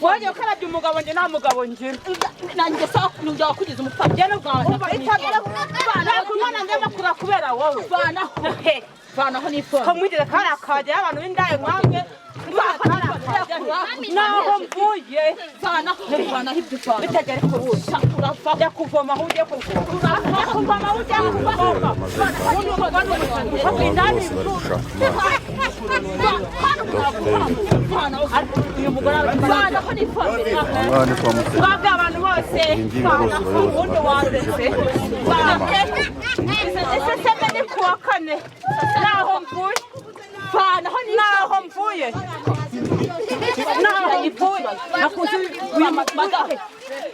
Wajya ukarabya umugabo, njye nta mugabo ngira. Nanjye sawa, njya wakugize umupfapfa. Umva, itabara ntabwo umwana ndema kura kubera wowe. Vanaho, vanaho n'ifone. Ko mwigeze kari akajya abantu b'indaya nkamwe, naho mvuye. Vanaho, vanaho ibyo uvana. Bitagera ku busa. Urava. Jya kuvoma aho ugiye kuvoma, jya kuvoma aho ugiye kuvoma. Ubundi umugani Abantu bose bari gushaka amazi. Uyu mugore Vanaho n'ifone. Aha ni kwa Musenyeri. Twabwiye abantu bose. Ibi ngibi rwose abayobozi Ubundi wandetse. bategereje amazi. Iseseme ni kuwa kane, naho mvuye. Vanaho. Naho mvuye, naho mvuye. Nakuzi madamu,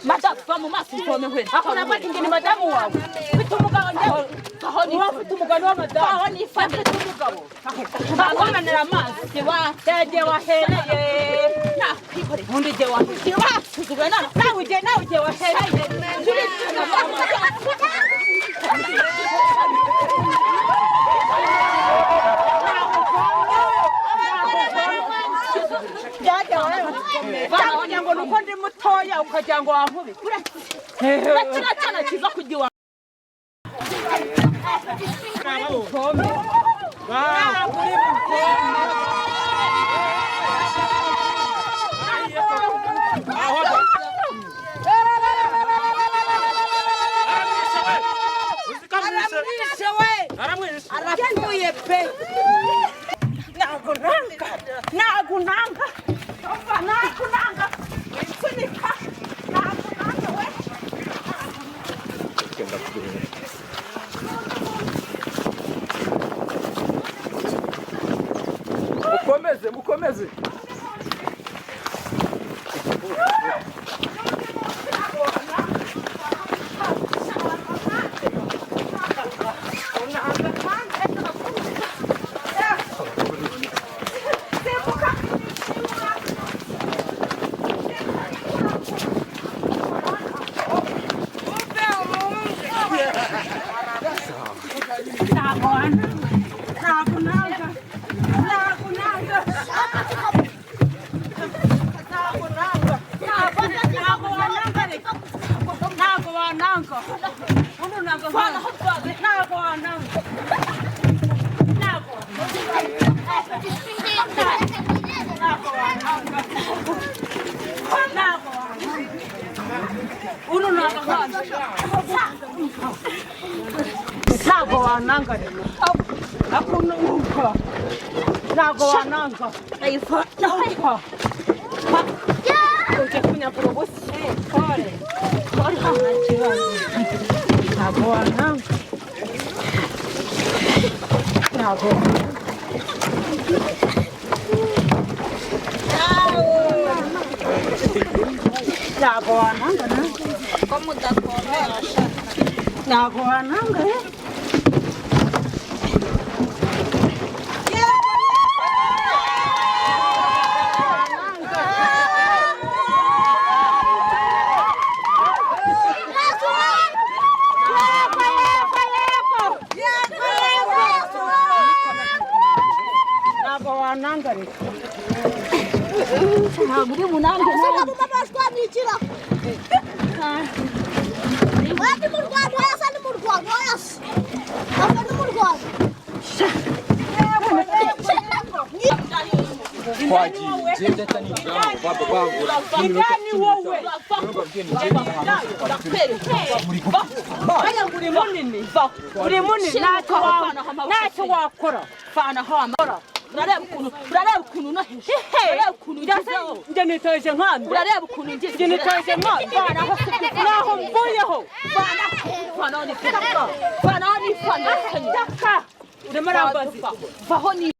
madamu, va mu maso uvome hwene. Ako nabwo njye ni madamu wawe, mfite umugabo njyewe. Aho ni Uba ufite umugabo wa madamu. Aho ni ifone. Mfite umugabo bakumenera amazi yagiye wahereye. Nakwikoreye. Ubundi igihe wahereye. Wasuzuguye nana. Nawe igihe wahereye. Cyangwa ngo ni uko ndi mutoya ukagira ngo wankubite. Kiriya cyana kiza kujya iwawe. Ntabwo uri buvome. Aramwishe we, arapfuye pe. Ntabwo nanga, ntabwo nanga, ntabwo nanga winsunika, ntabwo nanga we. Mukomeze, mukomeze. Ntabwo nanga, ntabwo nanga, ntabwo nanga, ntabwo nanga, ntabwo wananga reka, ntabwo wananga uno, ntabwo, ntabwo wananga, ntabwo, ntabwo wananga, ntabwo wananga uno, ntabwo, ntabwo wananga reka akunu umva, ntabwo wananga umva, uje kunyagura ubusa. Pole pole, nta kibazo, ntabwo wananga, ntabwo wananga. Ntabwo wananga na Ko mudakomera sha. Ntabwo wananga eh. Yego, yego, yego, yego. Ntabwo wananga reka. Ntabwo uri bunange nawe. Mama, Oya, ni mu Rwanda, oya se, ni mu Rwanda, oya se. Ava ni mu Rwanda. Twagiye ngenda ninjira bangura. Indani wowe. Ndakwereka. Uri munini, uri munini, ntacyo wakora. Vanaho amara. Urareba ukuntu, urareba ukuntu no hejuru, urareba ukuntu ngezeho. Njye nitoje nkande. Urareba ukuntu ngeze. Njye nitoje nkande. Vanaho. Naho mvuyeho. Vanaho, vanaho n'ifana, vanaho n'ifana. Taka, urimo urambaza. Vaho ni